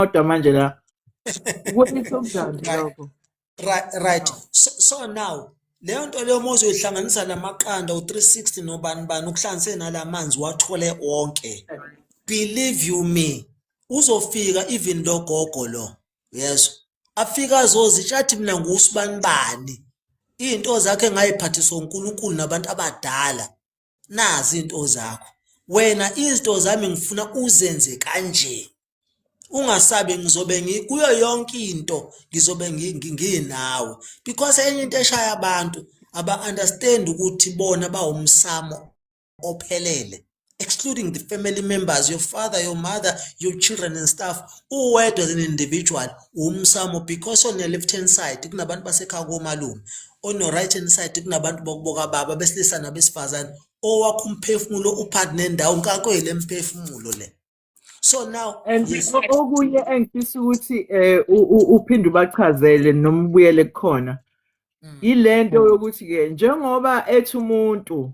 Kodwa manje la ukweyisa okunjani lokho? Right. So now leyo nto leyo, uma uzoyihlanganisa lamaqanda u-360 nobani bani, ukuhlanganise nalamanzi, wathole wonke, believe you me, uzofika even lo gogo lo, yezwa, afika azozitsha athi, "Mina ngusibani bani, iy'nto zakho engayiphathiswa uNkulunkulu nabantu abadala, nazi iy'nto zakho wena, izinto zami ngifuna uzenze kanje, ungasabi, ngizobe ngikuyo yonke into, ngizobe nginawe." Because enye into eshaya abantu, aba-understand ukuthi bona bawumsamo ophelele, excluding the family members, your father, your mother, your children and stuff. Uwedwa as an individual umsamo, because on your left hand side kunabantu basekhaya komalume, on your right hand side kunabantu bokuboka baba besilisa nabesifazane. Owakho umphefumulo uphakathi nendawo, nkakwele mphefumulo le. So now And yes. Okunye engifisa ukuthi uphinde ubachazele noma ubuyele kukhona, ilento yokuthi ke njengoba ethi umuntu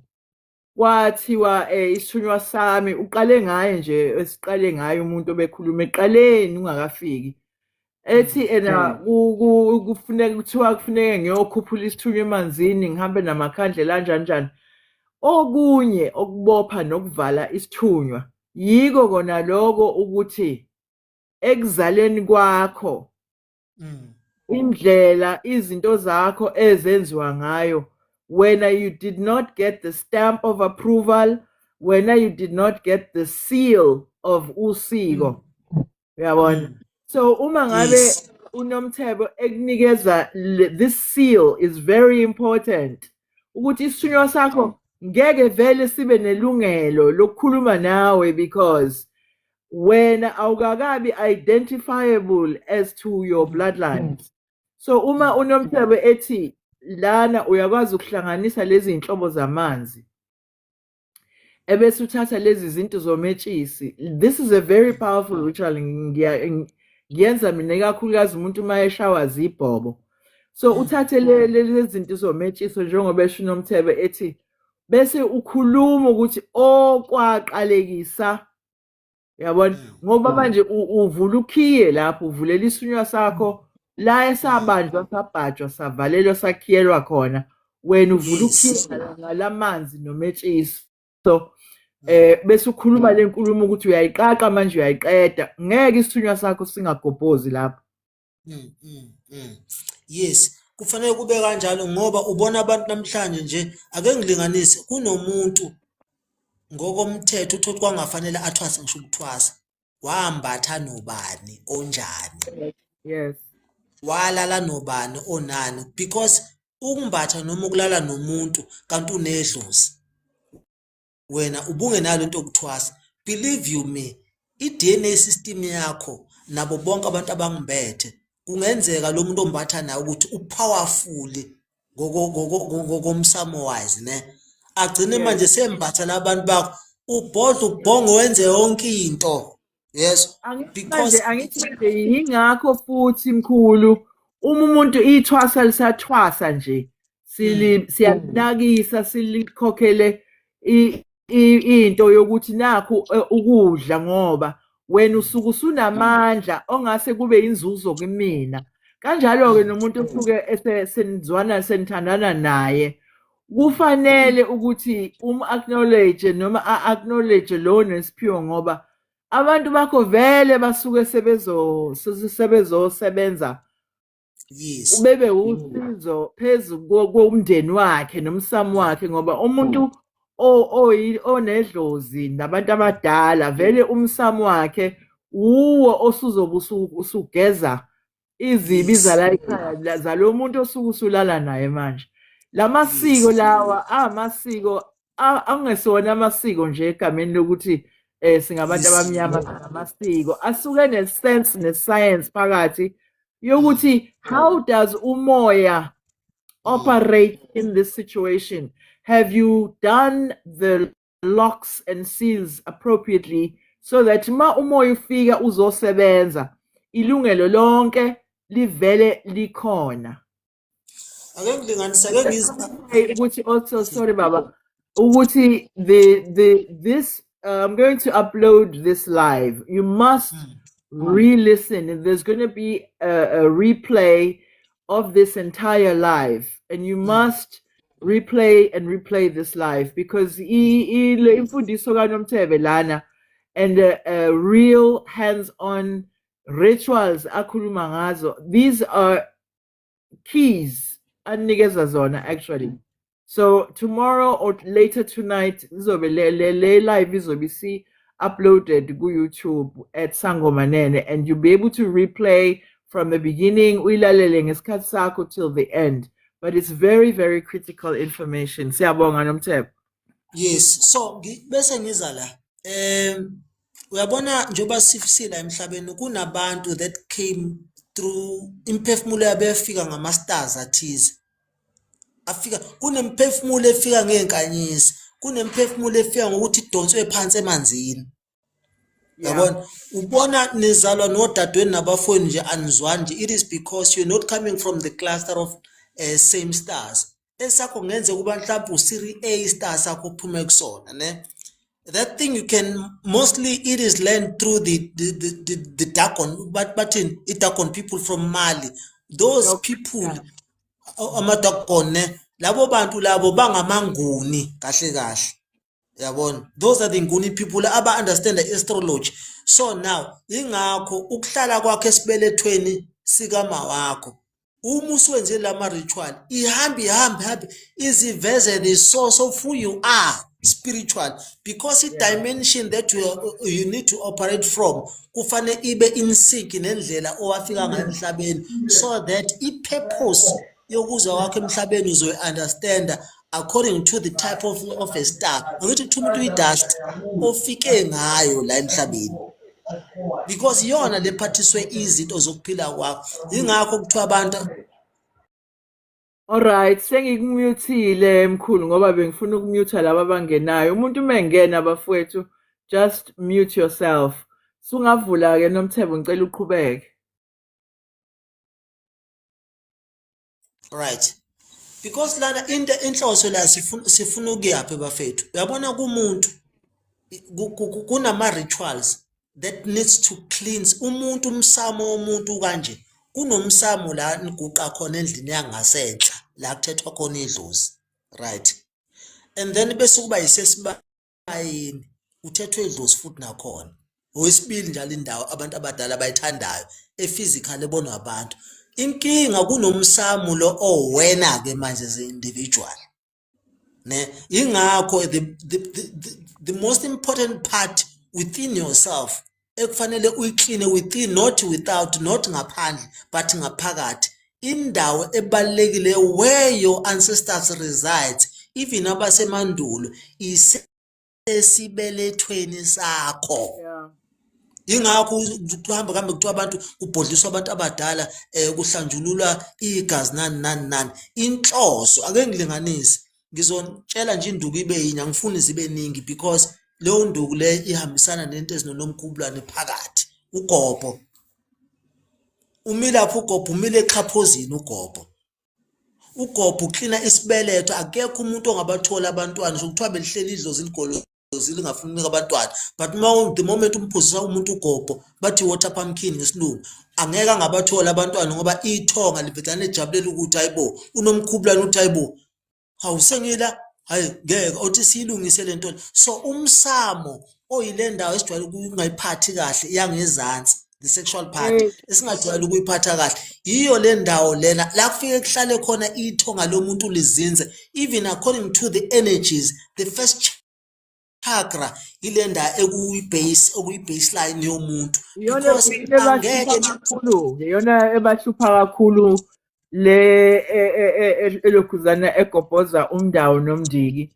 kwathiwa isithunywa sami, uqale ngaye nje, esiqale ngaye umuntu obekhuluma eqaleni ungakafiki, ethi ena kufuneka, kuthiwa kufuneka ngiyokhuphula isithunywa emanzini, ngihambe namakhandlela, kanjani njani. Okunye okubopha nokuvala isithunywa yiko kona lokho ukuthi ekuzaleni kwakho, indlela izinto zakho ezenziwa ngayo wena, you did not get the stamp of approval wena, you did not get the seal of usiko, uyabona? So uma ngabe uNomthebo ekunikeza this seal is very important, ukuthi isithunywa sakho ngeke vele sibe nelungelo lokukhuluma nawe because wena awukakabi identifiable as to your bloodlines. So uma uNomthebo ethi lana uyakwazi ukuhlanganisa lezi zinhlobo zamanzi, ebese uthatha lezi zinto zometshisi, this is a very powerful ritual. Ngiyenza mina, ikakhulukazi umuntu uma eshawa zibhobo. So uthathe lezi zinto zometshiso njengoba esho uNomthebe ethi, bese ukhuluma ukuthi okwaqalekisa, uyabona? Ngoba manje uvula ukhiye lapho, uvulela isithunywa sakho la esabanjwa, sabhajwa, savalelwa, sakhiyelwa khona. Wena uvula ukhiye ngalamanzi nometshisi, so bese ukhuluma le nkulumo ukuthi uyayiqaqa manje, uyayiqeda, ngeke isithunywa sakho singagobhozi lapho. Yes, kufanele kube kanjalo, ngoba ubona abantu namhlanje nje, ake ngilinganise, kunomuntu ngokomthetho uthi kwangafanele athwase, ngisho ukuthwasa, wambatha nobani onjani, walala nobani onani, because ukumbatha noma ukulala nomuntu kanti unedlozi, wena ubungenalo into yokuthwasa, believe you me, i-DNA system yakho nabo bonke abantu abangimbethe, kungenzeka lo muntu ombatha naye ukuthi upowerful ngokomsamo wise ne, agcine manje sembatha labantu bakho, ubhodla, ubhongo, wenze yonke into, yes. Angithi Because manje, angithi manje yingakho futhi, mkhulu, uma umuntu ithwasa lisathwasa nje, sili siyalinakisa, silikhokhele into yokuthi nakhu ukudla, ngoba wena usuke usunamandla ongase kube inzuzo kimina. Kanjalo-ke nomuntu osuke senizwana, senithandana naye, kufanele ukuthi um-acknowledge noma a-acknowledge lo nesiphiwo, ngoba abantu bakho vele basuke sebezosebenza, bebe usizo phezu komndeni wakhe nomsamo wakhe, ngoba umuntu onedlozi nabantu abadala vele umsamo wakhe uwo osuzobe usugeza izibi zala ekhaya zalo muntu osuke usulala naye. Manje lamasiko lawa amasiko angesona amasiko nje egameni lokuthi singabantu abamnyama sinamasiko, asuke ne-sense ne-science phakathi yokuthi how does umoya operate in this situation? Have you done the locks and seals appropriately so that ma umoya ufika uzosebenza, ilungelo lonke livele likhona? Ake ngilinganise, ake ngiz Ukuthi also, sorry baba, ukuthi the this I'm going to upload this live. You must Re-listen. There's going to be a replay of this entire live, and you must replay and replay this live because le imfundiso kaNomthebe lana and real hands-on rituals akhuluma ngazo, these are keys anikeza zona actually. So tomorrow or later tonight izobe le live izobe isi uploaded ku YouTube at Sangoma Nene, and you'll be able to replay from the beginning, uyilalele ngesikhathi sakho till the end. But it's very, very critical information. Siyabonga, Nomthebe. Yes, so bese ngiza la. Uyabona, njengoba sifisila emhlabeni, kunabantu that came through imphefumulo yabo efika ngama stars athize. Afika kunemphefumulo efika ngey'nkanyezi, kunemphefumulo efika ngokuthi idonswe phansi emanzini. Yabona, ubona nizalwa nodadewenu nabafowenu nje, anizwani nje. It is because you're not coming from the cluster of same stars. Esakho kungenzeka ukuba mhlawumbe u-Series A star sakho uphume kusona, ne? That thing you can mostly, it is learned through the Dagon, but bathini, i-Dagon people from Mali. Those people, ama-Dagon, ne? Labo bantu labo bangamanguni kahle kahle. Yabona, those are the Nguni people aba understand the astrology. So now ingakho ukuhlala kwakhe esibelethweni sikama wakho, uma usuwenze lama ritual, ihambe ihambe ihambe iziveze the source of who you are spiritual, because i-dimension that you need to operate from kufanele ibe in sync nendlela owafika ngayo emhlabeni, so that i-purpose yokuza kwakho emhlabeni uzoyi-understanda according to the type of a star. Angithi kuthiwa umuntu uyi-dust ofike ngayo la emhlabeni, because iyona lephathiswe izinto zokuphila kwakho. Ingakho kuthiwa abantu Alright, sengikumutile mkhulu ngoba bengifuna ukumute laba abangenayo. Umuntu uma engena, bafowethu, just mute yourself. Sungavula ke, Nomthebo, ngicela uqhubeke. Right, because lana into inhloso la sifuna ukuyaphi, bafethu? Uyabona, kumuntu kunama rituals that needs to cleanse umuntu, umsamo womuntu kanje. Kunomsamo la niguqa khona endlini yangasenhla, la kuthethwa khona idlozi, right? And then bese kuba yisesibayeni, uthethwe idlozi futhi nakhona. Owesibili njalo, indawo abantu abadala abayithandayo e-physical ebonwa abantu. Inkinga kunomsamo lo owena ke manje as individual, ne? Ingakho the most important part within yourself ekufanele uyikline within, not without, not ngaphandle but ngaphakathi, indawo ebalulekile where your ancestors reside, even abasemandulo, isesibelethweni sakho. Ingakho kuhamba kambe kuthiwa abantu kubhodliswa abantu abadala, kuhlanjululwa igazi, nani nani nani. Inhloso, ake ngilinganise, ngizotshela nje induku ibe yinye, angifuni zibe ningi because leyo nduku le ihambisana nento ezinonomkhubulwane phakathi. Ugobho umilapho, ugobho umile exhaphozini, ugobho uklina isibeletho. Akekho umuntu ongabathola abantwana so kuthiwa belihleli idlozi ligolozile lingafuni ukunika abantwana, but uma the moment umphuzisa umuntu ugobho, bathi water pumpkin ngesilungu, angeke angabathola abantwana ngoba ithonga livedane lijabulela ukuthi hayibo, unomkhubulwane uthi hayibo, hawu, sengila, hayi ngeke othi siyilungise le nto. So umsamo oyile ndawo esijwayele ukungayiphathi kahle yangezansi, the sexual part esingajwayele ukuyiphatha kahle, yiyo le ndawo lena la kufike kuhlale khona ithonga lomuntu lizinze. Even according to the energies, the first chakra ile ndawo ekuyi-base, okuyi-baseline yomuntu. Iyona because ebahlupha angeke kakhulu, iyona ebahlupha kakhulu le elokhuzana egobhoza umndawo nomndiki.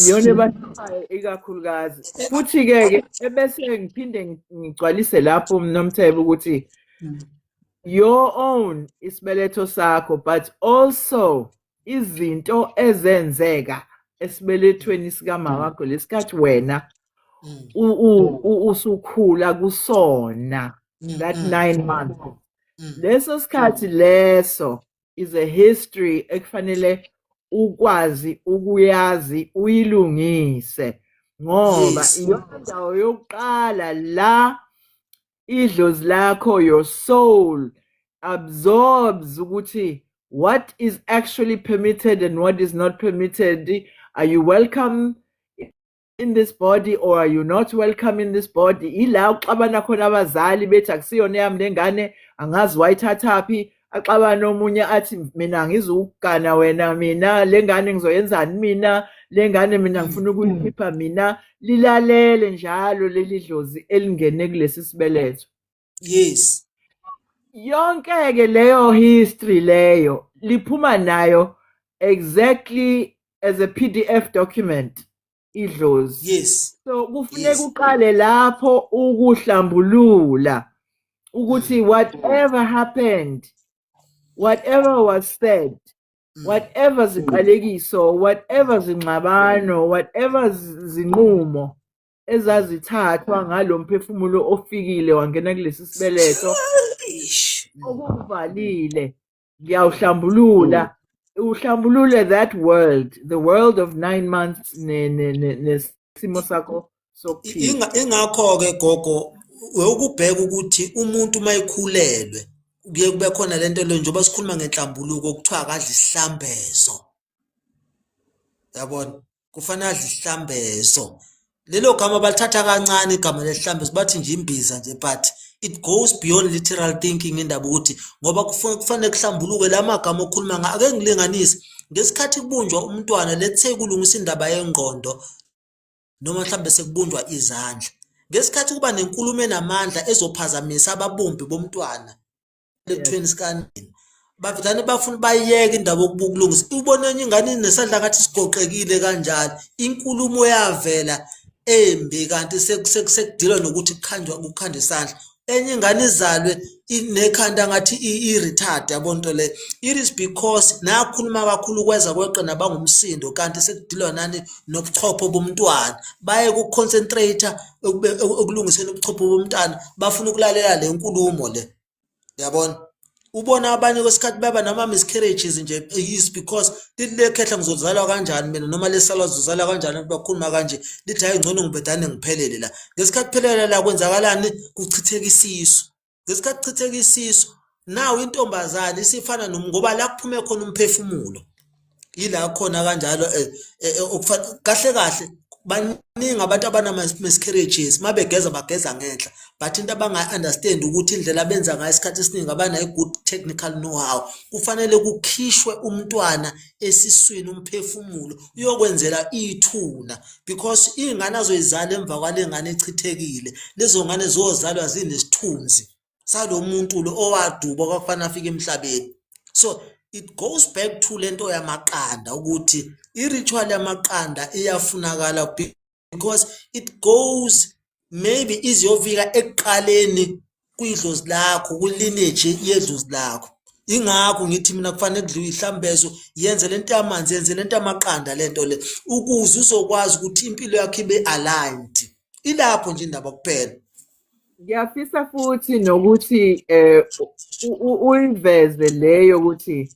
Iyona ebahluphayo ikakhulukazi. Futhi-ke ke ebese ngiphinde ngigcwalise lapho, Nomthebe, ukuthi your own isibeletho sakho, but also izinto ezenzeka esibelethweni sikama wakho lesikhathi wena usukhula kusona that 9 months, leso sikhathi leso is a history ekufanele ukwazi ukuyazi, uyilungise, ngoba iyona ndawo yokuqala la. Idlozi lakho, your soul absorbs ukuthi what is actually permitted and what is not permitted. Are you welcome in this body or are you not welcome in this body? Ila uxabana khona abazali bethi akusiyona yami lengane, angazi wayithathaphi. Axabana omunye athi mina angizukugana wena, mina lengane ngizoyenzani, mina lengane mina ngifuna ukuyikhipha mina. Lilalele njalo leli dlozi elingene kulesi sibeletho. Yonke ke leyo history leyo liphuma nayo exactly as a PDF document idlozi. So kufuneka uqale lapho ukuhlambulula ukuthi whatever happened, whatever was said, whatever ziqalekiso, whatever zingxabano, whatever zinqumo ezazithathwa ngalomphefumulo ofikile wangena kulesi sibeletho Eish. Okuvalile, ngiyawuhlambulula, uhlambulule that world, the world of 9 months nesimo sakho sokuphila. Ingakho-ke gogo ukubheka ukuthi umuntu uma ekhulelwe kuye kube khona lento le, njengoba sikhuluma ngenhlambuluko, kuthiwa akadle isihlambezo, yabona, kufanele adle isihlambezo. Lelo gama balithatha kancane, igama lesihlambezo, bathi nje imbiza nje, but it goes beyond literal thinking indaba ukuthi ngoba kufanele kuhlambuluke la magama okhuluma nga. Ake ngilinganise, ngesikhathi kubunjwa umntwana, let's say kulungisa indaba yengqondo noma mhlambe sekubunjwa izandla, ngesikhathi kuba nenkulumo enamandla ezophazamisa ababumbi bomntwana lekuthweni sikanini, bavele bafuna bayiyeke indaba yokubukulungisa. Ubone enye ingane inesandla ngathi sigoqekile kanjalo, inkulumo yavela embi, kanti sekudilwa nokuthi kukhandwa kukhandwa isandla. Enye ingane izalwe inekhanda ngathi i-retard, yabo nto le. It is because nakhuluma kakhulu kweza kweqe nabangumsindo, kanti sekudilwa nani nobuchopho bomntwana. Baye ku-concentrate ekulungiseni ubuchopho bomntwana, bafuna ukulalela le nkulumo le, yabona. Ubona abanye kwesikhathi baba nama-miscarriages nje is because lithi le khehla ngizozalwa kanjani mina, noma lesalwa zizozalwa kanjani, abantu bakhuluma kanje, lithi hhayi, ngcono ngibhedane ngiphelele la. Ngesikhathi phelele la kwenzakalani? Kuchitheka isisu. Ngesikhathi kuchitheka isisu nawu intombazane isifana ngoba la kuphume khona umphefumulo yila khona kanjalo. Kahle kahle baningi abantu abanama-miscarriages, uma begeza bageza ngenhla, but into abangayi-understand ukuthi indlela abenza ngayo isikhathi esiningi abanayo i-good technical know-how. Kufanele kukhishwe umntwana esiswini, umphefumulo uyokwenzela ithuna, because iy'ngane azoyizala emva kwale ngane echithekile, lezo ngane zozalwa zinesithunzi salo muntu lo owaduba kwakufanele afike emhlabeni. So it goes back to lento yamaqanda, ukuthi i-ritual yamaqanda iyafunakala because it goes maybe iziyofika ekuqaleni kwidlozi lakho, kwi-lineage yedlozi lakho. Ingakho ngithi mina kufanele kudliwe ihlambezo, yenze lento yamanzi, yenze lento yamaqanda, lento le, ukuze uzokwazi ukuthi impilo yakho ibe aligned. Ilapho nje indaba kuphela. Ngiyafisa futhi nokuthi uyiveze leyo ukuthi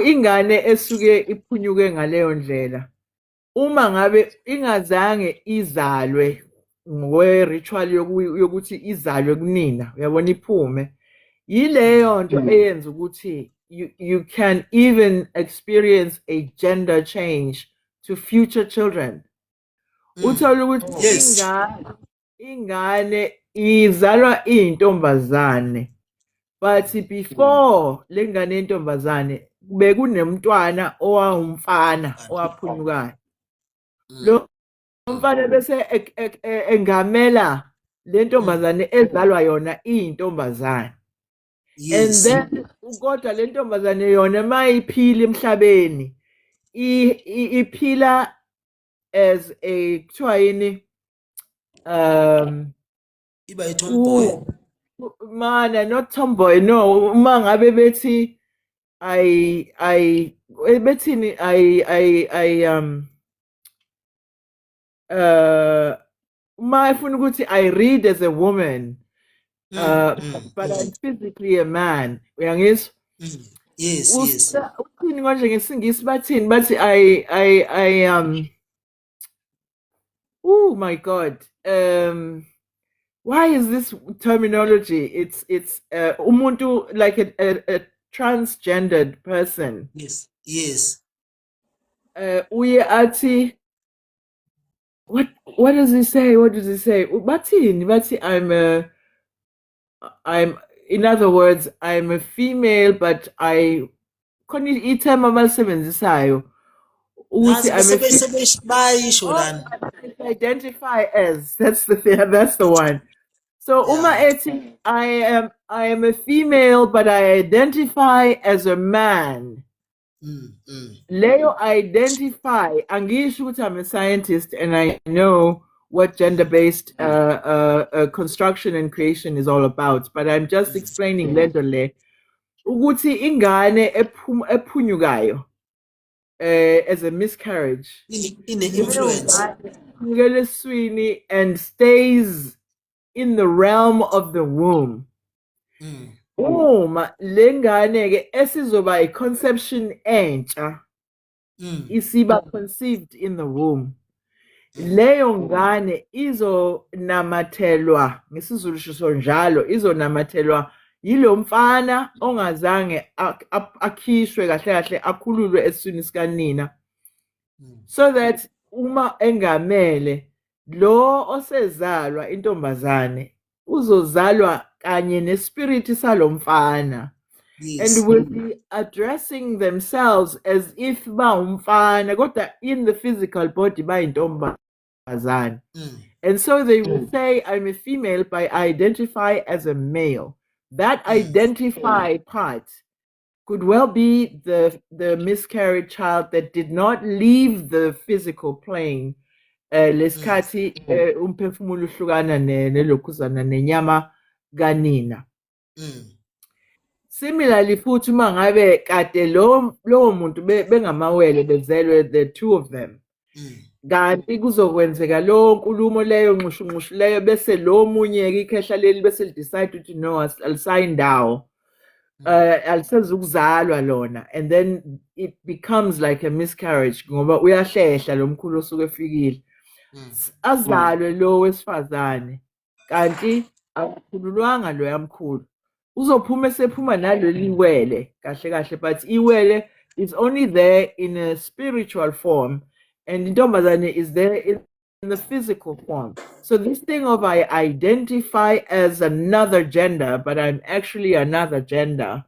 ingane esuke iphunyuke ngaleyo ndlela, uma ngabe ingazange izalwe ngokwe-ritual yokuthi izalwe kunina, uyabona, iphume, yileyo nto eyenza ukuthi you can even experience a gender change to future children. Uthole ukuthi ingane izalwa iyintombazane, but before lengane yentombazane bekunemntwana owawumfana owaphunyukayo. Lo mfana bese engamela le ntombazane ezalwa yona iyintombazane and then kodwa le ntombazane yona mayiphila emhlabeni iphila as a, kuthiwa yini, Iba i-tomboy. Mana, not tomboy, no. Uma ngabe bethi I bethini I uma efuna ukuthi I read as a woman but I'm physically a man, uyangizwa? Yes. Uthini konje ngesingisi, bathini, bathi I oh my God. Why is this terminology? It's umuntu, like a transgendered person. Uye athi, what does he say? What does he say? Bathini? Bathi I'm, in other words, I'm a female, but I, khona i-term abalisebenzisayo ukuthi Nazi I'm a bayisho Oh, lana. Identify as, that's the thing, that's the one. So uma ethi I am a female, but I identify as a man. Leyo identify, angisho ukuthi I'm a scientist and I know what gender-based construction and creation is all about, but I'm just explaining lento le ukuthi ingane ephunyukayo as a miscarriage Ine-influence. Iphunyukela esiswini and stays in the realm of the womb. Uma lengane ke esizoba i-conception entsha isiba conceived in the womb, leyo ngane izonamathelwa, ngesiZulu sisho njalo, izonamathelwa yilo mfana ongazange akhishwe kahle kahle, akhululwe esiswini sikanina, so that uma engamele lo osezalwa intombazane, uzozalwa kanye nespirit salomfana and will be addressing themselves as if bawumfana, kodwa in the physical body bayintombazane. And so they will say, "I'm a female, but I identify as a male." That identify part could well be the miscarried child that did not leave the physical plane lesikhathi umphefumulo uhlukana nelokhuzana nenyama kanina. Similarly futhi, uma ngabe kade lo lowo muntu bengamawele, bezelwe, the two of them, kanti kuzokwenzeka lo nkulumo leyo nxushunxushu leyo, bese lo munye-ke ikhehla leli bese li-decide ukuthi no, alisayi ndawo, alisezukuzalwa lona, and then it becomes like a miscarriage ngoba uyahlehla lo mkhulu osuke efikile. Azalwe lo wesifazane kanti akukhululwanga loya mkhulu, uzophuma esephuma naleli wele kahle kahle, but iwele is only there in a spiritual form and intombazane is there in the physical form. So this thing of "I identify as another gender, but I'm actually another gender"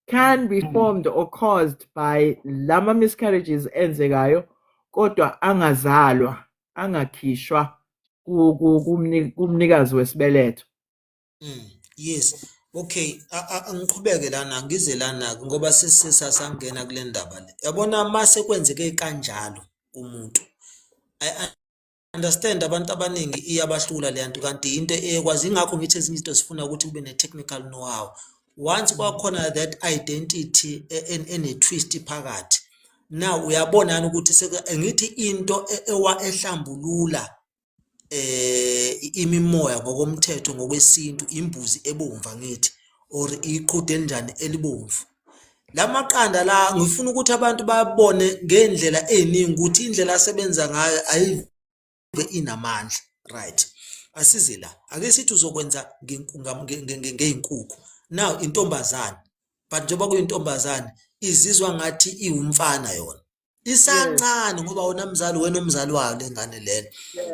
can be formed or caused by lama miscarriages enzekayo kodwa angazalwa, angakhishwa kumnikazi wesibeletho. Yes. Okay, angiqhubeke lana, ngize lana ngoba sesisasangena kule ndaba le. Yabona, mase kwenzeke kanjalo kumuntu. I understand abantu abaningi iyabahlula le nto, kanti into ekwazi, ingakho ngithi ezinye izinto zifuna ukuthi kube ne-technical know-how. Once kwakhona that identity ene-twist phakathi. Now uyabona yani ukuthi ngithi into ewa ehlambulula imimoya ngokomthetho, ngokwesintu, imbuzi ebomvu, angithi, or iqhude elinjani elibomvu. Lamaqanda la, ngifuna ukuthi abantu babone ngendlela eziningi ukuthi indlela asebenza ngayo ayive inamandla, right? Asize la, ake sithi uzokwenza ngey'nkukhu. Now intombazane, but njengoba kuyintombazane izizwa ngathi iwumfana yona, isancane, ngoba wena mzali, wena umzali wayo lengane lena,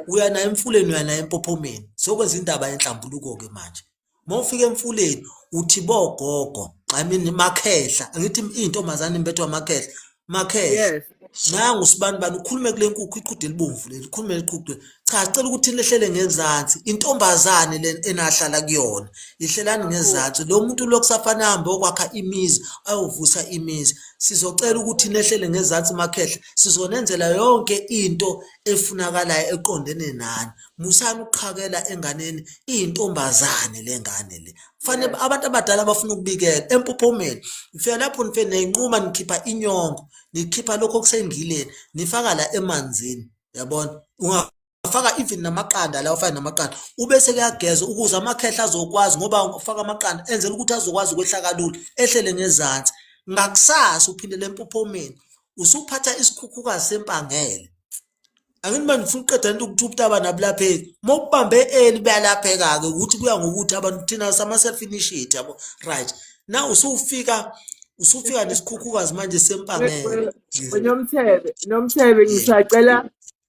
uya nayo emfuleni, uya nayo empophomeni, sokwenza indaba yenhlambuluko-ke manje. Uma ufika emfuleni uthi bogogo, I mean makhehla, angithi iy'ntombazane imbethwa amakhehla, makhehla, nangu sibani bani, ukhulume kule nkukhu, iqhude elibomvu leli, ukhulume iqhude, cha, sicela ukuthi lehlele ngezansi, intombazane le enahlala kuyona, ihlelani ngezansi, lo muntu lo kusafanele ahambe okwakha imizi, ayovusa imizi, sizocela ukuthi nehlele ngezansi makhehla, sizonenzela yonke into efunakalayo eqondene nani, musani ukuqhakela enganeni, iyintombazane le ngane le. Kufanele abantu abadala bafuna ukubikela empophomeni, nifika lapho nifike niyayinquma, nikhipha inyongo, nikhipha lokho okusengileni, nifaka la emanzini, yabona, ungafaka even namaqanda la, ufake namaqanda, ubese kuyagezwa ukuze amakhehla azokwazi, ngoba ufaka amaqanda enzela ukuthi azokwazi ukwehla kalula, ehlele ngezansi. Ngakusasa uphindele empophomeni, usuphatha isikhukhukazi sempangele. Angithi manje ufuna ukuqeda lento ukuthi ubutabane abulapheki. Uma ukubambe early buyalapheka-ke, ukuthi kuya ngokuthi abantu thina sama-self initiate, yabo. Right, now usufika nesikhukhukazi manje sempangele. Nomthebe, Nomthebe,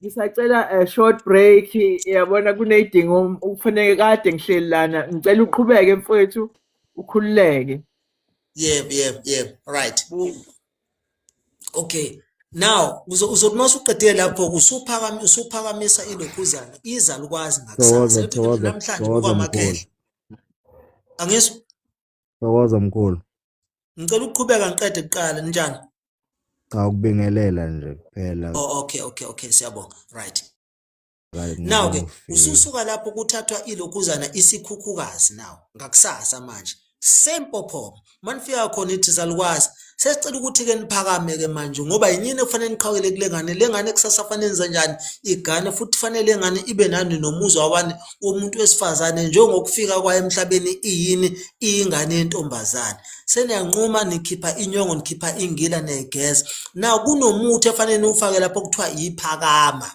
ngisacela a short break, yabona kuney'dingo ukufanele kade ngihleli lana. Ngicela uqhubeke, mfowethu, ukhululeke. Yebo, right. Okay, now uzothi uma usuqedile lapho usuphakamisa ilokhuzana, izalukwazi ngakusasa. Thokoza, Lento thokoza, namhlanje thokoza kwamakhehla. mkhulu. Angizwa. Thokoza, mkhulu. Ngicela ukuqhubeka ngiqede kuqala, njani? Cha, ukubingelela nje kuphela. Oh, okay, siyabonga. Right. Right, Now ke ngibona ufika. Ususuka lapho kuthathwa ilokhuzana, isikhukhukazi, now ngakusasa manje. Same popho. Manifika khona ithi, "Zalukwazi, sesicela ukuthi ke niphakame ke manje, ngoba yinini ekufanele niqhawukele kule ngane. Le ngane kusasa fanele nenze njani igane, futhi fanele le ngane ibe nani nomuzwa wabani, womuntu wesifazane, njengokufika kwayo emhlabeni iyini, iyingane yentombazane. Seniyanquma, nikhipha inyongo, nikhipha ingila, niyayigeza. Now kunomuthi efanele niwufake lapho kuthiwa iphakama,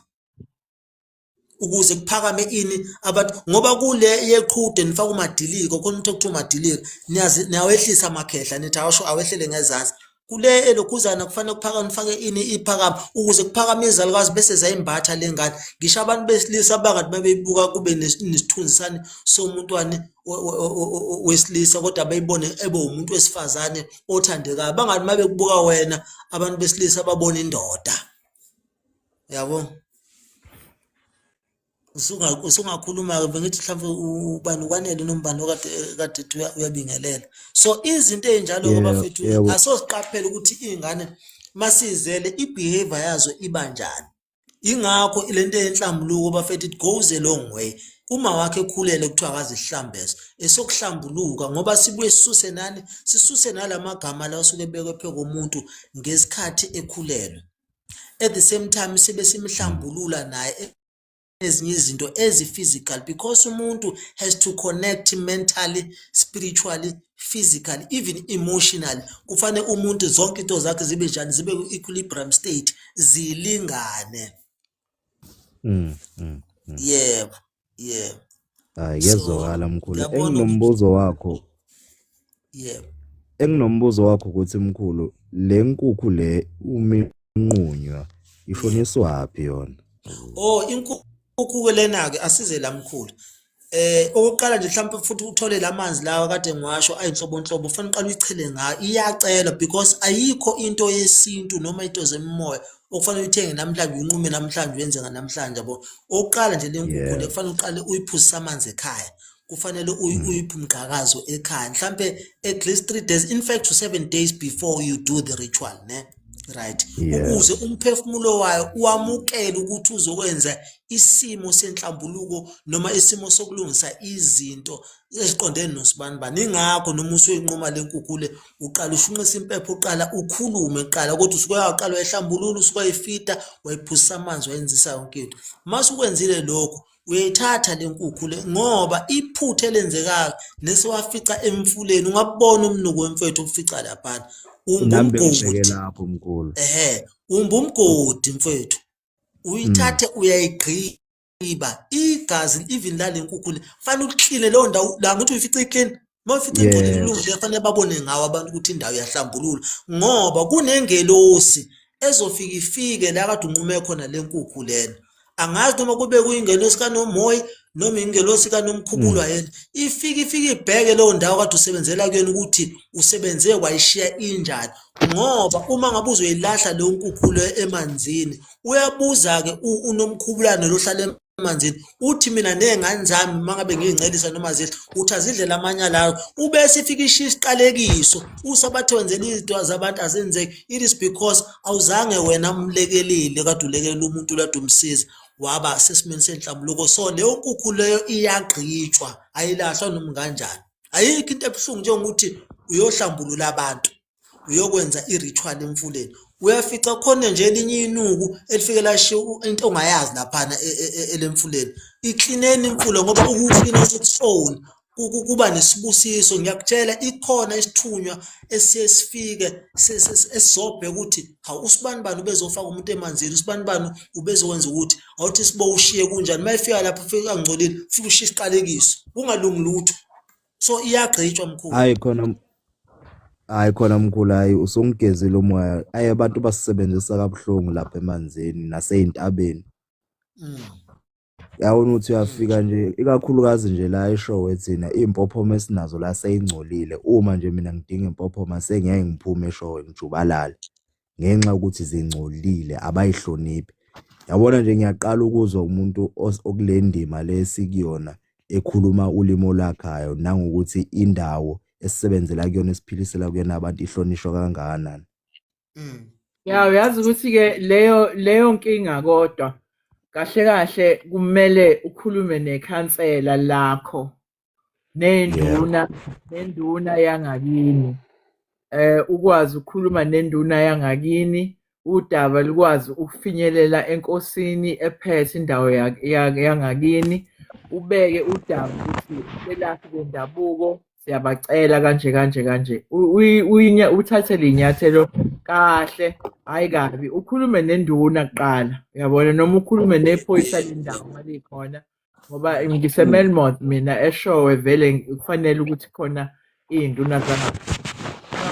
ukuze kuphakame ini abantu, ngoba kule yeqhude nifaka umadiliko khona, umuntu okuthiwa umadiliko, niyazi, niyawehlisa amakhehla, nithi awasho awehlele ngezansi. Kule elokhuzana kufanele kuphakame, nifake ini, iphakama, ukuze kuphakame izalukazi, bese zayimbatha le ngane. Ngisho abantu besilisa bangathi babeyibuka kube nesithunzi sani somuntu wani wesilisa, kodwa beyibone ebe umuntu wesifazane othandekayo. Bangathi uma bekubuka wena abantu besilisa babone indoda, yabo. Usungakhuluma-ke, bengithi mhlawumbe ubani uKwanele nombani okade kade ethi uyabingelela. So izinto ey'njalo-ke, bafethu, asosiqaphele ukuthi iy'ngane masizele i-behavior yazo iba njani. Ingakho lento yenhlambuluko, bafethu, it goes a long way. Uma wakhe ekhulele kuthiwa akazihlambeze, esokuhlambuluka, ngoba sibuye sisuse nani, sisuse nalamagama la asuke ebekwe phezu komuntu ngesikhathi ekhulelwe. At the same time sibe simhlambulula naye ezinye izinto ezi-physical, because umuntu has to connect mentally, spiritually, physically, even emotionally. Kufanele umuntu zonke into zakhe zibe njani, zibe ku-equilibrium state, zilingane. Yebo. Hayi, So kuyezwakala, mkhulu. ngiyabona ukuthi Enginombuzo wakho, enginombuzo wakho ukuthi, mkhulu, le nkukhu le uma inqunywa ishoniswaphi yona? Oh, inkukhu ke lena ke, asize la, mkhulu. Okokuqala nje mhlawumbe futhi uthole lamanzi lawa kade ngiwasho ayinhlobonhlobo, kufanele uqale uyichele ngayo. Iyacelwa, because ayikho into yesintu noma into zemimoya okufanele uyithenge namhlanje, uyinqume namhlanje, uyenze namhlanje, yabo. Okokuqala nje, le nkukhu le kufanele uqale uyiphuzise amanzi ekhaya. Kufanele uyiphe umgqakazo ekhaya mhlampe at least 3 days, in fact to 7 days before you do the ritual, ne, right, ukuze umphefumulo wayo wamukele ukuthi uzokwenza isimo senhlambuluko noma isimo sokulungisa izinto eziqondene nosibanibani. Ingakho noma usuyinquma le nkukhu le, uqala ushunqisa impepho, uqala ukhulume kuqala, kodwa usuke waqala wayihlambulula, usuke wayifita, wayiphuzisa amanzi, wayenzisa yonke into. Mase ukwenzile lokho, uyayithatha le nkukhu le, ngoba iphutha elenzekayo nesiwafica emfuleni, ungabona umnuko wemfethu ufica laphana, umba Nami bengibheke umgodi. lapho, mkhulu. Ehe, umba umgodi, mfethu, uyithathe, uyayigqiba igazi even lale nkukhu le, fanele ukline leyo ndawo la ngithi uyifica iclean. Uma uyifica ingcolile, ilungile, kufanele babone ngawo abantu ukuthi indawo iyahlambulula, ngoba kunengelosi ezofika ifike la kade unqume khona le nkukhu lena. Angazi noma kube kuyingelosi kaNomoyi noma ingelosi kaNomkhubulwa yena, ifike ibheke leyo ndawo kade usebenzela kuyona ukuthi usebenze wayishiya injani, ngoba uma ngabe uzoyilahla leyo nkukhu le emanzini, uyabuza-ke uNomkhubulwane lo ohlala emanzini, uthi, "Mina ney'ngane zami, uma ngabe ngiy'ncelisa noma zidla," uthi, "azidle lamanyala ayo." Ubese ifike ishiya isiqalekiso, usabathe wenzela izinto zabantu azenzeki. It is because awuzange wena umlekelele, kade ulekelela umuntu kade umsiza waba sesimeni senhlambuluko. So leyo nkukhu leyo iyagqitshwa, ayilahlwa noma kanjani. Ayikho into ebuhlungu njengokuthi uyohlambulula abantu, uyokwenza i-ritual emfuleni, uyafica khona nje elinye inuku elifike lashiya into ongayazi laphana elemfuleni. Iklineni imfula, ngoba ukuklina its own. Kuba nesibusiso. Ngiyakutshela, ikhona isithunywa esiye sifike esizobheka ukuthi hawu, usibani bani ubezofaka umuntu emanzini, usibani bani ubezokwenza ukuthi awuthi sibo ushiye kunjani. Uma efika lapho ufika angcolile, ufike ushiye isiqalekiso, kungalungi lutho. So iyagqitshwa, mkhulu. Hayi khona, hayi khona mkhulu, hayi usungigezile umoya. Ayi, abantu basisebenzisa kabuhlungu lapha emanzini nasey'ntabeni. Yabona ukuthi uyafika nje, ikakhulukazi nje la eShowe, thina iy'mpophoma esinazo la seyingcolile. Uma nje mina ngidinga impophoma, sengiyeke ngiphume eShowe ngijubalale ngenxa yokuthi zingcolile, abayihloniphi. Yabona nje, ngiyaqala ukuzwa umuntu okule ndima le esikuyona ekhuluma ulimi olakhayo nangokuthi indawo esisebenzela kuyona, esiphilisela kuyona abantu, ihlonishwa kangakanani. Ya, uyazi ukuthi-ke leyo nkinga, kodwa kahle kahle kumele ukhulume nekhansela lakho nenduna yangakini, ukwazi ukukhuluma nenduna yangakini, udaba likwazi ukufinyelela enkosini ephethe indawo yangakini, ubeke udaba ukuthi belaphi bendabuko siyabacela kanje kanje kanje. Uthathe ley'nyathelo kahle, hhayi kabi. Ukhulume nenduna kuqala, uyabona, noma ukhulume nephoyisa lendawo uma likhona, ngoba ngise-Melmoth mina, eShowe vele kufanele ukuthi khona iy'nduna.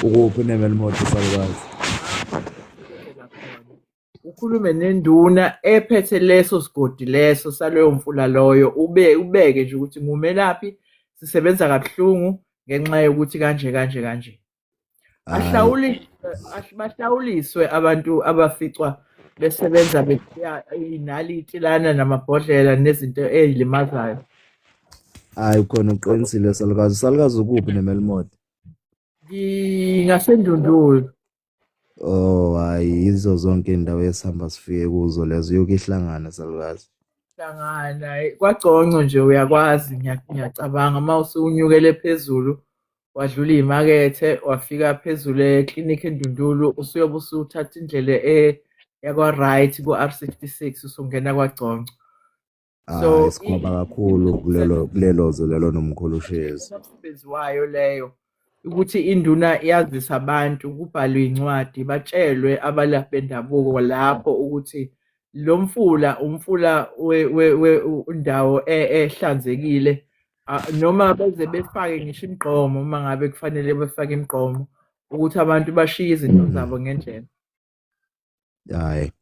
Ukuphi neMelmoth, salukazi? Ukhulume nenduna ephethe leso sigodi leso saloyo mfula loyo, ubeke nje ukuthi ngumelaphi, sisebenza kabuhlungu ngenxa yokuthi kanje kanje kanje. Hhayi. Bahlawuliswe abantu abaficwa besebenza beshiya iy'naliti lana namabhodlela nezinto ey'limazayo. Hayi khona, uqinisile salukazi. Salukazi, ukuphi neMelmoth? Ngingasendundulu. Oh hayi, yizo zonke iy'ndawo esihamba sifike kuzo lezo, yoke ihlangana, salukazi. Hlangana kwaGconco nje, uyakwazi, ngiyacabanga uma usunyukele phezulu, wadlula iy'makethe, wafika phezulu eklinikhi eNdundulu, usuyobe usuthatha indlela yakwa-right ku-R66, usungena kwaGconco. So Hayi, sikhwaba kakhulu kulelo zwe lelo nomkhulu Shezi. Umsebenzi wayo leyo ukuthi induna yazise abantu, kubhalwe incwadi, batshelwe abalaphi bendabuko lapho ukuthi lo mfula umfula indawo ehlanzekile. Noma beze befake ngisho imigqomo, uma ngabe kufanele befake imigqomo ukuthi abantu bashiye izinto zabo ngendlela. Hayi,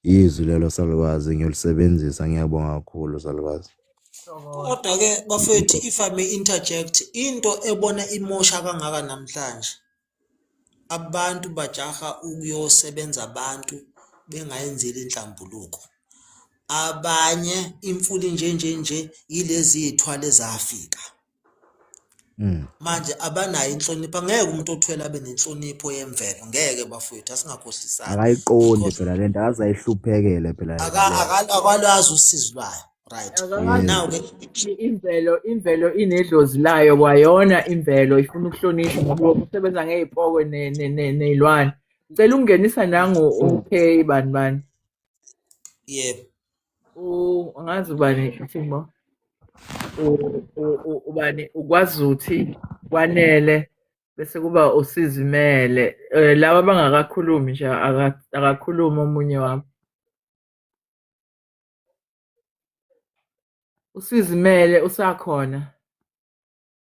izwi lelo salukazi, ngiyolisebenzisa. Ngiyabonga kakhulu, salukazi. Kodwa-ke bafethu, if I may interject, into ebona imosha kangaka namhlanje, abantu bajaha ukuyosebenza, abantu bengayenzeli inhlambuluko. Abanye imfula nje nje nje yilezi iy'thwalo ezafika. Manje abanayo inhlonipho, angeke umuntu othwele abe nenhlonipho yemvelo, ngeke bafowethu, asingakhohlisani. Akayiqondi Because phela lento, akaze ayihluphekele phela yena leyo. Akalwazi usizi lwayo, right? Akakazi. Now-ke Imvelo inedlozi layo kwayona, imvelo ifuna ukuhlonishwa ngoba usebenza ngey'poko ney'lwane. Ngicela ukungenisa nangu, okay, bani bani. Yebo. Angazi ubani, uthini bo, ubani ukwazuthi kwanele, bese kuba usizimele, laba abangakakhulumi nje, akakhulumi omunye wabo. Usizimele usakhona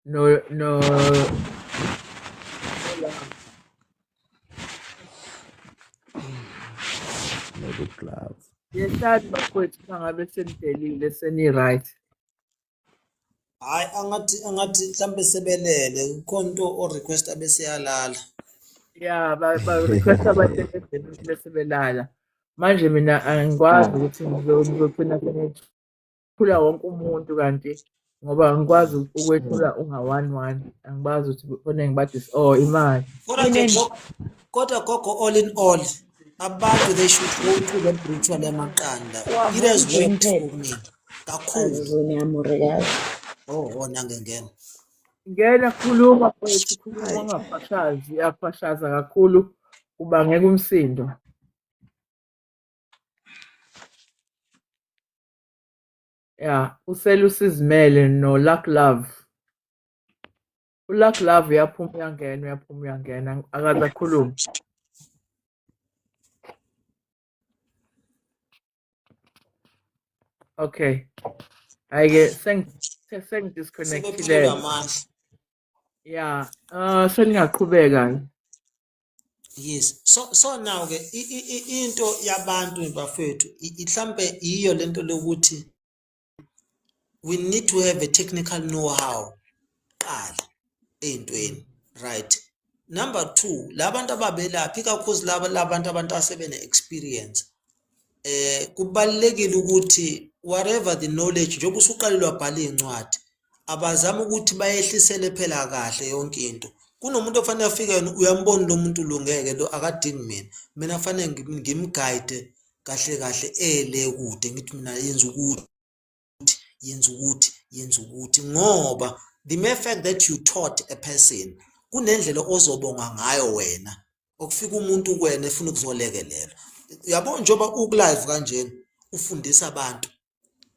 no no. Nobu-glove. Yehlani bafowethu, uma ngabe senidelile, seni-right. Hhayi, angathi mhlampe sebelele, kukhona into o-request bese yalala. Ya, ba-request abantu ebedeni bese belala. Manje mina angikwazi ukuthi ngizogcina sengethula wonke umuntu, kanti ngoba angikwazi ukwethula unga-one one, angikwazi ukuthi kufanele ngibadise oh imali. Kodwa nje kodwa gogo, all in all, abantu they should go to that ritual yamaqanda. It has worked for me kakhulu. Oh, wona ngengena. Ngena, khuluma mfowethu, khuluma, ungafashazi, uyafashaza kakhulu, ubangeka umsindo. Ya, usele usizimele no Luck Love. ULuck Love uyaphuma uyangena, uyaphuma uyangena, akaze akhulume. Okay. Hhayi-ke Sebephelelwe sengi-disconnect-ile. amandla. Yeah. Seningaqhubeka. Yes. So now ke into yabantu bafethu mhlambe iyo lento lokuthi we need to have a technical know-how qala ey'ntweni, right? Number 2, labantu ababelaphi ikakhulu laba labantu abantu asebene experience, kubalulekile ukuthi whatever the knowledge, njengoba usuqalile wabhala iy'ncwadi, abazame ukuthi bayehlisele phela kahle yonke into. Kunomuntu ofanele afike yena uyambona lo muntu lungeke lo akadingi mina, mina fanele ngimguide kahle kahle ele kude, ngithi mina yenza ukuthi, yenza ukuthi, yenza ukuthi, ngoba the mere fact that you taught a person kunendlela ozobonga ngayo wena okufika umuntu kuwena efuna ukuzolekelela. Uyabo njengoba uku-live kanjena ufundisa abantu,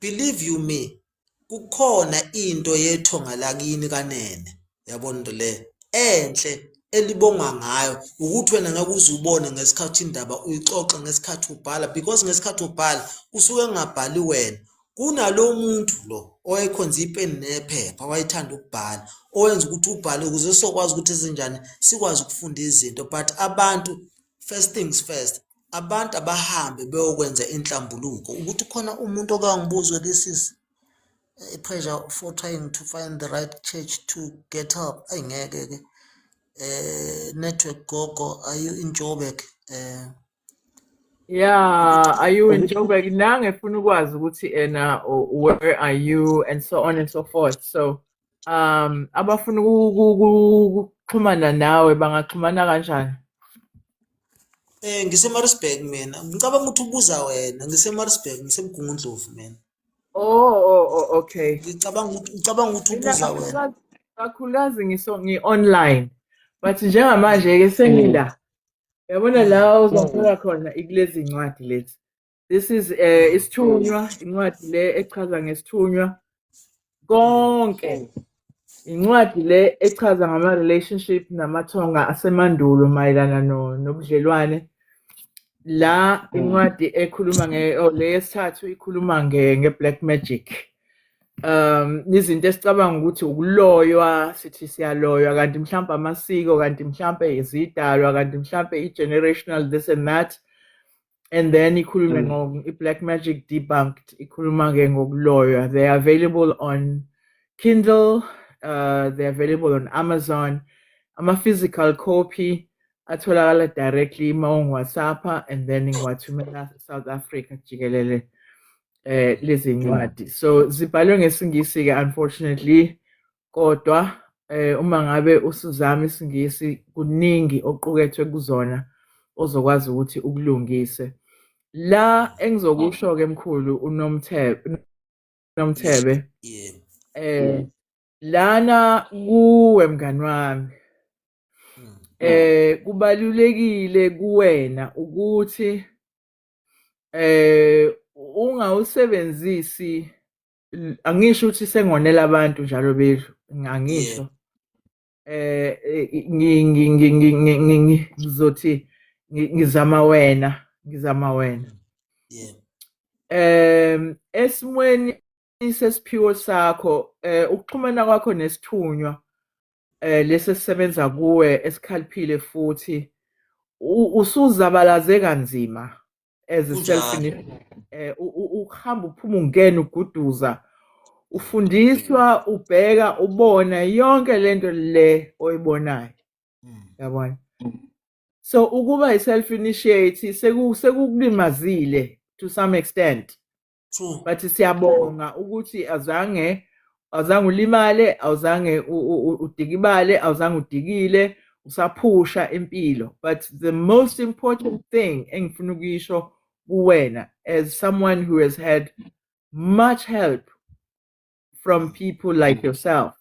believe you me, kukhona into yethonga lakini kanene, yabona into le enhle elibonga ngayo ukuthi wena ngeke uze ubone ngesikhathi indaba uyixoxa ngesikhathi ubhala, because ngesikhathi ubhala usuke engabhali wena, kunalo muntu lo owayekhonza ipeni nephepha wayethanda ukubhala, owenza ukuthi ubhale ukuze sizokwazi ukuthi izinjani sikwazi ukufunda izinto. But abantu, first things first, abantu abahambe beyokwenza inhlambuluko. Ukuthi khona umuntu okangibuza, this is a pressure for trying to find the right church to get help. Ayi ngeke ke. Network gogo, are you in Joburg? Yeah, are you in Joburg? Nange funa ukwazi ukuthi ena where are you and so on and so forth. So abafuna ukuxhumana nawe bangaxhumana kanjani? NgiseMaritzburg mina. Ngicabanga ukuthi ubuza wena. NgiseMaritzburg, ngiseMgungundlovu mina. Oh, okay. Ngicabanga ukuthi Mina ubuza wena. kakhulukazi ngi online. But njengamanje ke sengila. Yabona la uzothola khona ikulezi incwadi lezi. This is isithunywa, incwadi le echaza ngesithunywa konke. Incwadi le echaza ngama relationship namathonga asemandulo mayelana nobudlelwane. La incwadi ekhuluma nge, oh, le yesithathu ikhuluma nge black magic. Izinto esicabanga ukuthi ukuloywa, sithi siyaloywa, kanti mhlawumbe amasiko, kanti mhlawumbe izidalwa, kanti mhlawumbe i-generational this and that. And then ikhulume ngo i-black magic debunked, ikhuluma ke ngokuloywa. They are available on Kindle, they're available on Amazon. Ama physical copy atholakala directly uma ungu-WhatsApp and then ngiwathumela South Africa jikelele lezi ncwadi. So zibhalwe ngesiNgisi ke unfortunately, kodwa uma ngabe usuzama isiNgisi kuningi oqukethwe kuzona ozokwazi ukuthi ukulungise. La engizokusho ke mkhulu uNomthebe, Nomthebe. Lana kuwe mngani wami. Kubalulekile kuwena ukuthi ungawusebenzisi, angisho ukuthi sengonela abantu njalo bethu, angisho. Ngizothi ngizama wena, ngizama wena. Esimweni sesiphiwo sakho, ukuxhumana kwakho nesithunywa lesi esisebenza kuwe esikhaliphile futhi usuzabalaze kanzima as a self, ukuhamba uphuma ungena uguduza, ufundiswa, ubheka, ubona yonke lento le oyibonayo. Yabona? So ukuba i-self initiate sekukulimazile to some extent. True. But siyabonga ukuthi azange ulimale, awuzange udikibale, awuzange udikile, usaphusha impilo. But the most important thing engifuna ukuyisho kuwena as someone who has had much help from people like yourself,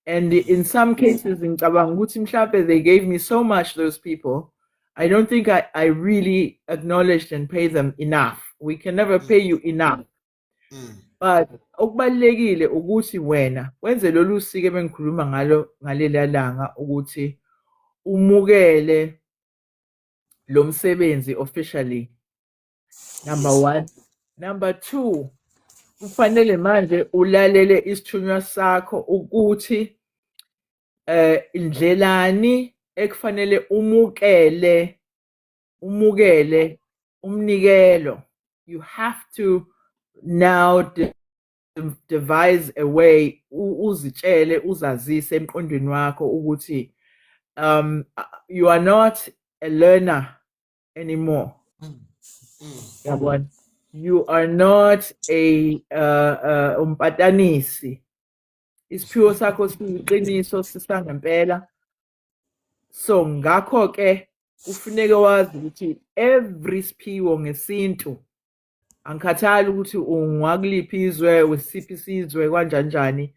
and in some cases ngicabanga ukuthi mhlambe they gave me so much, those people, I don't think I really acknowledged and paid them enough. We can never pay you enough. But okubalulekile ukuthi wena wenze lolu siko ebengikhuluma ngalo ngalela langa, ukuthi umukele lo msebenzi officially, number one. Number two, kufanele manje ulalele isithunywa sakho ukuthi indlelani ekufanele umukele umnikelo. You have to now devise a way, uzitshele, uzazise emqondweni wakho ukuthi you are not a learner anymore. Yabona, you are not a umpatanisi. Isiphiwo sakho siyiqiniso, sisangempela. So ngakho ke kufuneke wazi ukuthi every siphiwo ngesintu, angikhathali ukuthi ungakuliphi izwe, wesiphi isizwe, kanjani njani,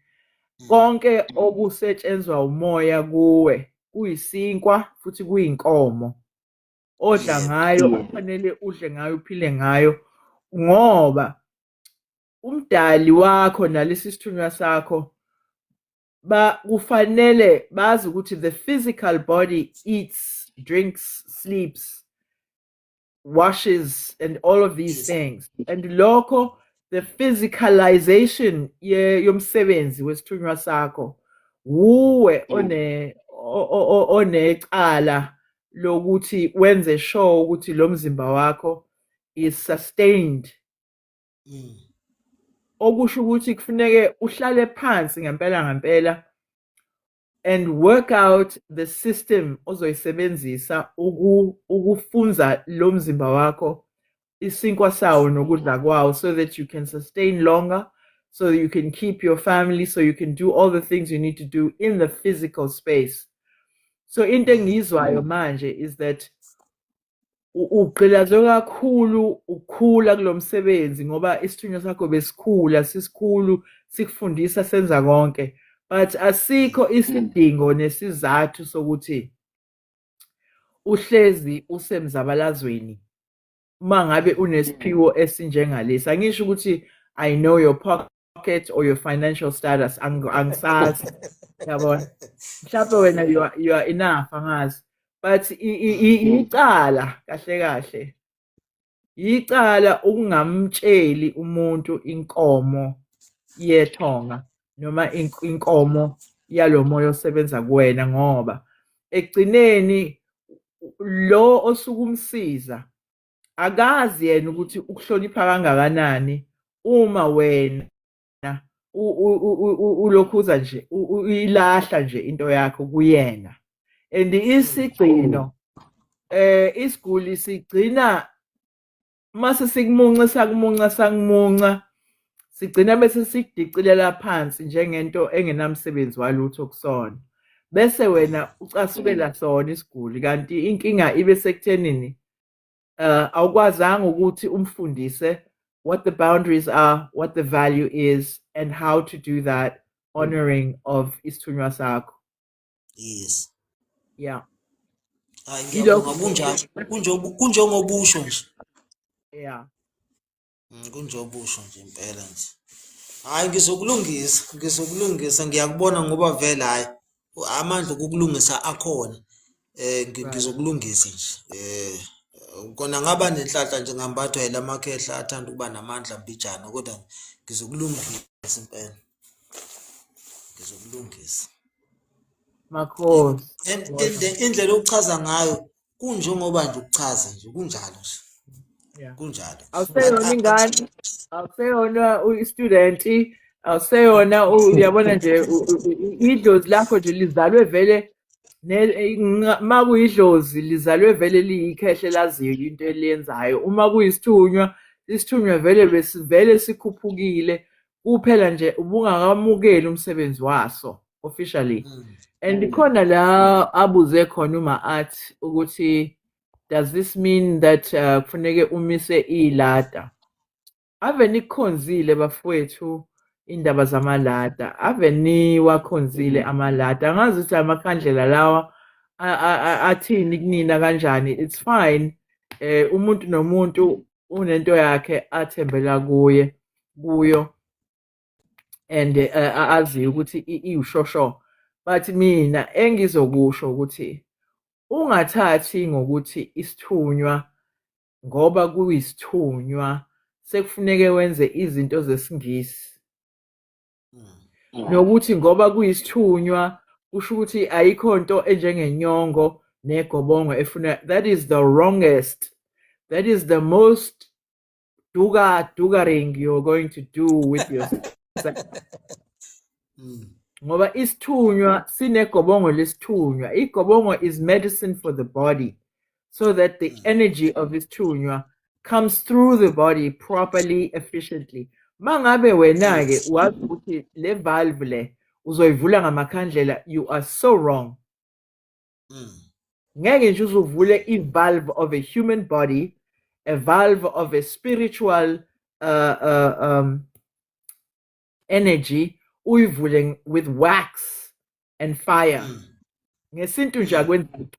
konke okusetshenzwa umoya kuwe kuyisinkwa futhi kuyinkomo odla ngayo, kufanele udle ngayo, uphile ngayo, ngoba umdali wakho nalesi sithunywa sakho ba kufanele bazi ukuthi the physical body eats, drinks, sleeps, washes and all of these things, and lokho, the physicalization yomsebenzi wesithunywa sakho, wuwe onecala lokuthi wenze sure ukuthi lo mzimba wakho is sustained. Okusho ukuthi kufuneke uhlale phansi ngempela ngempela and work out the system ozoyisebenzisa ukufunza lo mzimba wakho isinkwa sawo nokudla kwawo, so that you can sustain longer, so you can keep your family, so you can do all the things you need to do in the physical space. So into engiyizwayo manje is that ugqilazwe kakhulu ukukhula kulo msebenzi, ngoba isithunywa sakho besikhula sisikhulu, sikufundisa, senza konke, but asikho isidingo nesizathu sokuthi uhlezi usemzabalazweni uma ngabe unesiphiwo esinjengalesi. Angisho ukuthi I know your pocket or your financial status, angisazi, yabona, mhlawumbe wena you are enough, angazi, but icala kahle kahle, icala ukungamtsheli umuntu inkomo yethonga noma inkomo yalo moya osebenza kuwena, ngoba ekugcineni lo osuke umsiza akazi yena ukuthi ukuhlonipha kangakanani uma wena ulokhuza nje uyilahla nje into yakho kuyena. And isigcino, isiguli sigcina mase sikumunca, sakumunca, sakumunca, sigcina bese sikudicilela phansi njengento engenamsebenzi walutho kusona, bese wena ucasukela sona isiguli, kanti inkinga ibe sekuthenini awukwazanga ukuthi umfundise what the boundaries are, what the value is and how to do that honoring of isithunywa sakho. Hayi, Yilokho. ngiyabonga, kunjalo, kunjengobusho nje. Kunjobusho nje impela nje. Hayi, ngizokulungisa, ngizokulungisa, ngiyakubona, ngoba vele hayi, amandla okukulungisa akhona. Ngizokulungisa nje. Kona ngaba nenhlanhla nje ngambathwa yilamakhehla athanda ukuba namandla mbijana, kodwa ngizokulungisa impela. Ngizokulungisa. Makhosi. And indlela okuchaza ngayo kunjengoba nje ukuchaza nje kunjalo nje. Kunjalo. Awuseyona ingane, awuseyona i-student, awuseyona, uyabona nje, idlozi lakho nje lizalwe vele, ma kuyidlozi lizalwe vele liyikhehle laziyo into eliyenzayo. Uma kuyisithunywa, isithunywa vele besivele sikhuphukile, kuphela nje ubungakamukeli umsebenzi waso officially. And khona la abuze khona uma athi ukuthi does this mean that kufuneke umise ilada? Ave nikhonzile bafowethu indaba zamalada, ave niwakhonzile amalada. Angazi ukuthi amakhandlela lawa athini kunina kanjani. It's fine. Umuntu nomuntu unento yakhe athembela kuye kuyo. And aziyo ukuthi iwushosho, but mina engizokusho ukuthi ungathathi ngokuthi isithunywa, ngoba kuyisithunywa sekufuneke wenze izinto zesingisi, nokuthi ngoba kuyisithunywa kusho ukuthi ayikho nto enjengenyongo negobongo efuna. That is the wrongest, that is the most duga dugaring you're going to do with yourself, ngoba isithunywa sinegobongo lesithunywa. Igobongo is medicine for the body so that the energy of isithunywa comes through the body properly, efficiently. Mangabe wena ke wazi ukuthi le valve le uzoyivula ngamakhandlela, you are so wrong. Ngeke nje uzuvule i-valve of a human body, a valve of a spiritual energy, uyivule with wax and fire. Ngesintu nje akwenzeki.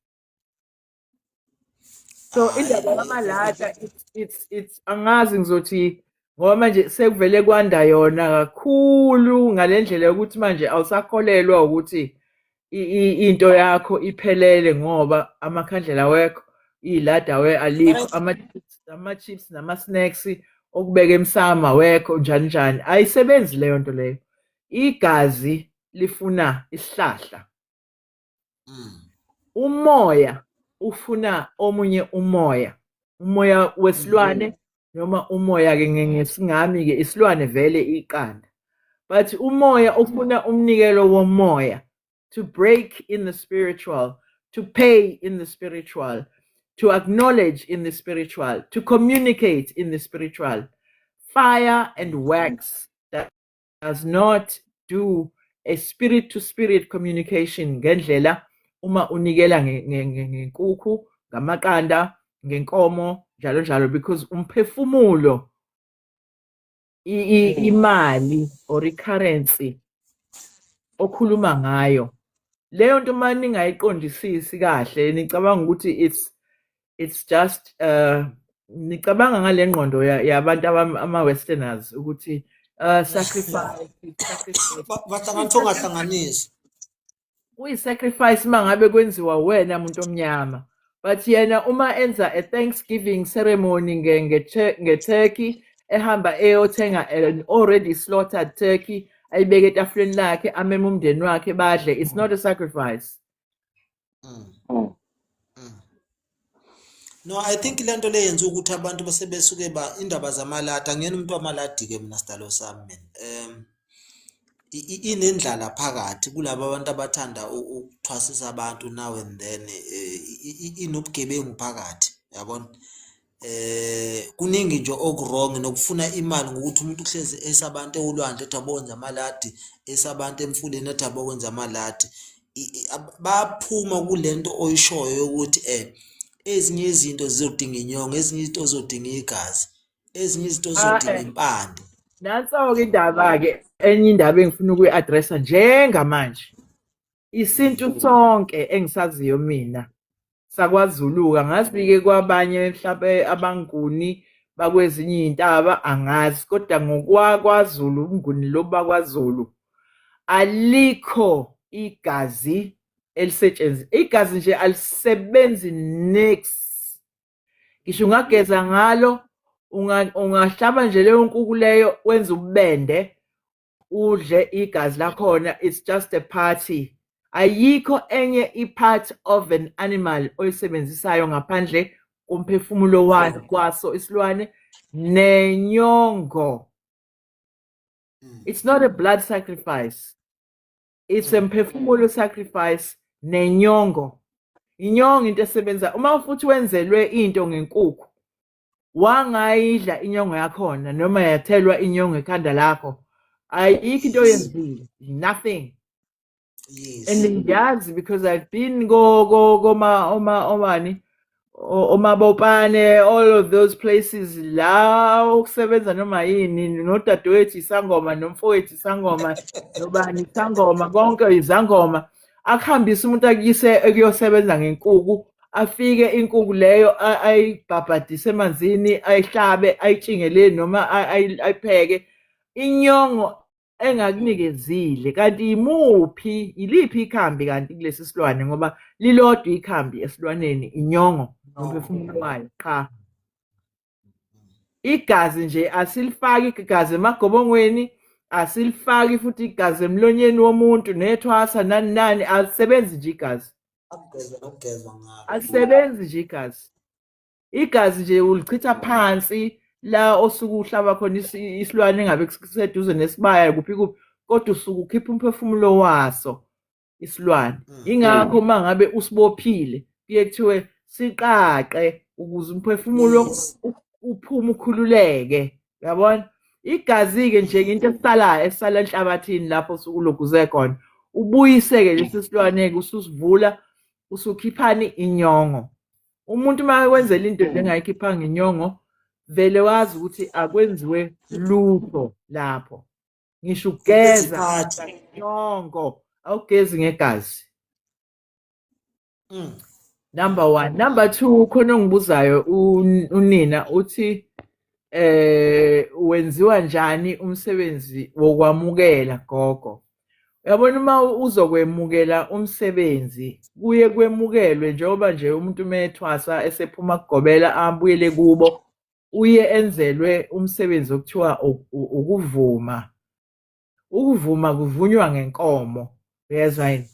So indaba yamalata, it's angazi ngizothi, ngoba manje sekuvele kwanda yona kakhulu ngalendlela yokuthi manje awusakholelwa ukuthi into yakho iphelele ngoba amakhandlela awekho, ilada we alikho, ama-chips nama-snacks okubeka emsamo awekho, njani njani. Ayisebenzi leyo nto leyo. Igazi lifuna isihlahla, umoya ufuna omunye umoya, umoya wesilwane noma umoya-ke ngesingami-ke isilwane vele iqanda, but umoya ufuna umnikelo womoya to break in the spiritual, to pay in the spiritual, to acknowledge in the spiritual, to communicate in the spiritual. Fire and wax that does not do a spirit to spirit communication ngendlela uma unikela ngenkukhu, ngamaqanda, ngenkomo, njalo njalo, because umphefumulo, imali or i-currency okhuluma ngayo leyo nto, uma ningayiqondisisi kahle, nicabanga ukuthi it's just nicabanga ngale ngqondo yabantu ama-westerners ukuthi sacrifice, sacrifice. Bahlanganisa ongahlanganisi. Kuyi-sacrifice uma ngabe kwenziwa wena muntu omnyama, but yena uma enza a thanksgiving ceremony nge-turkey, ehamba eyothenga an already slaughtered turkey, ayibeke etafuleni lakhe, ameme umndeni wakhe badle, it's not a sacrifice. No, I think lento le yenza ukuthi abantu bese besuke ba indaba zamalata. Angiyena umuntu wamaladi ke mina, sidalo sami mina. Inendlala phakathi kulabo abantu abathanda ukuthwasisa abantu now and then, inobugebengu phakathi, yabona. Kuningi nje oku-wrong nokufuna imali ngokuthi umuntu uhlezi esabantu olwandle ethi abokwenza amaladi, esabantu emfuleni ethi abokwenza amaladi. Bayaphuma kulento oyishoyo yokuthi ezinye izinto zizodinga inyongo, ezinye izinto zizodinga igazi, ezinye izinto zizodinga impande. Nanso-ke indaba-ke, enye indaba engifuna ukuyi-addressa njengamanje. Isintu sonke engisaziyo mina sakwaZulu-ke, angazi-ke kwabanye mhlampe abaNguni bakwezinye iy'ntaba, angazi, kodwa ngokwakwaZulu, ubuNguni lobu bakwaZulu, alikho igazi elisetshenziswa. Igazi nje alisebenzi niks. Ngisho ungageza ngalo, ungahlaba nje leyo nkukhu leyo, wenze ububende, udle igazi lakhona, it's just a party. Ayikho enye i-part of an animal oyisebenzisayo ngaphandle komphefumulo waso isilwane nenyongo. It's not a blood sacrifice. It's a mphefumulo sacrifice nenyongo. Inyongo into esebenza uma futhi wenzelwe into ngenkukhu, wangayidla inyongo yakhona noma yathelwa inyongo ekhanda lakho, ayikho into oyenzile, nothing. And ngiyazi because I've been go go koma oma omani omabopane, all of those places la okusebenza noma yini, nodadewethu isangoma, nomfowethu isangoma, nobani isangoma, konke izangoma. Akuhambise umuntu akuyise ekuyosebenza ngenkuku, afike inkuku leyo ayibhabhadise emanzini, ayihlabe, ayitshingeleni noma ayipheke inyongo. Engakunikezile kanti imuphi, iliphi ikhambi kanti kulesi silwane? Ngoba lilodwa ikhambi esilwaneni, inyongo nomphefumulo wayo qha. Igazi nje asilifaki igazi emagobongweni, asilifaki futhi igazi emlonyeni womuntu nethwasa nani nani, alisebenzi nje igazi. Akugezwa nokugezwa ngalo. Alisebenzi nje igazi. Igazi nje ulichitha phansi la osuke uhlaba khona isilwane, engabe kuseduze nesibaya, kuphi kuphi, kodwa usuke ukhipha umphefumulo waso isilwane. Ingakho uma ngabe usibophile kuye kuthiwe siqaqe ukuze umphefumulo uphume ukhululeke, uyabona? Igazi-ke nje into esalayo, esala enhlabathini lapho usuke uloguze khona. Ubuyise-ke lesi silwane-ke, ususivula, usukhiphani inyongo. Umuntu uma ekwenzela into nje engayikhiphanga inyongo, vele wazi ukuthi akwenziwe lutho lapho. Ngisho ugeza Iziphathi. inyongo, awugezi ngegazi. Number one. Number two, khona ongibuzayo unina uthi wenziwa njani umsebenzi wokwamukela, gogo? Uyabona, uma uzokwemukela umsebenzi, kuye kwemukelwe njengoba nje umuntu methwasa esephuma kugobela abuyele kubo, uye enzelwe umsebenzi okuthiwa ukuvuma. Ukuvuma kuvunywa ngenkomo, uyezwa yini?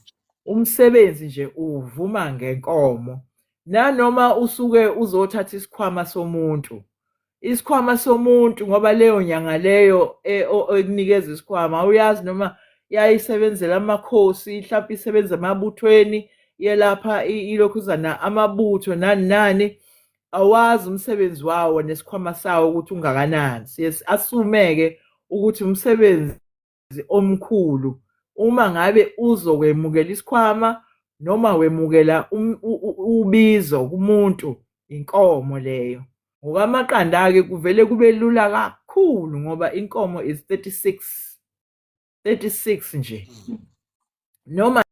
Umsebenzi nje uvuma ngenkomo. Nanoma usuke uzothatha isikhwama somuntu, isikhwama somuntu, ngoba leyo nyanga leyo ekunikeza isikhwama uyazi noma yayisebenzela amakhosi, mhlawumbe isebenza emabuthweni, yelapha ilokhuzana amabutho nani nani, awazi umsebenzi wawo nesikhwama sawo ukuthi ungakanani. Siye asumeke ukuthi umsebenzi omkhulu uma ngabe uzokwemukela isikhwama noma wemukela ubizo kumuntu, inkomo leyo. Ngokwamaqanda-ke kuvele kube lula kakhulu ngoba inkomo is 36, 36 nje noma.